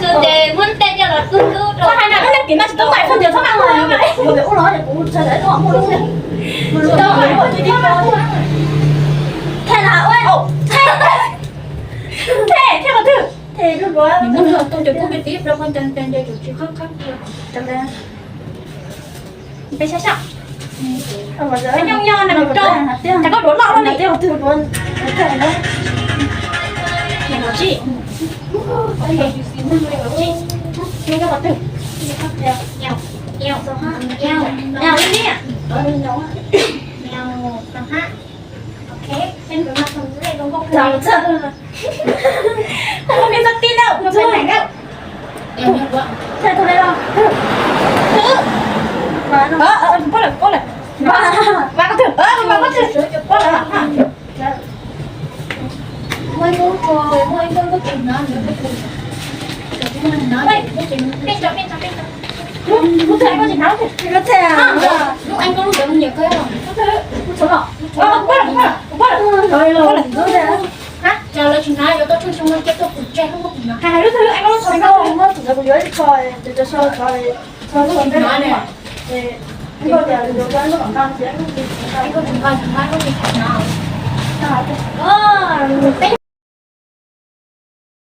Xyov ces muab tej coj los tub tub rau. Hais na, koj leej tim no tsis tub npaim, txhob ntiav txhob maj. Thej na, ua, thej, thej qhov twg? Thej, muab tuaj cov kub peb tib plaub qhov ntawd, ntawd tsis qhab qhab. Peb sab sab. Nyob nyob na, rau. Cas koj duav loj loj li. Niam no tsis. Nyob qhov twg? Nyob li. Nyob. Ok. Txaus txog. Ua peb txog tib na, ua peb neeg na. Thej tus ne los. Pab lawm, pab lawm. Pab koj twg, pab koj twg. Pab lawm. Peb tso, peb tso, peb tso. Lub thej koj tsis hnov. Lub thej. Lub thej koj tsis hnov. Cas lawv tsis hnov, yuav tau tsheej xyoo no cia tuaj pum tseg lub muab kuv hnov. Hais lub twg, lub thej koj tsis hnov, kuv yuav ib qho, kuv tso so, tso so ne. Koj tias yuav tso lub kom nqa, lub tsis nqa, lub tsis hnov.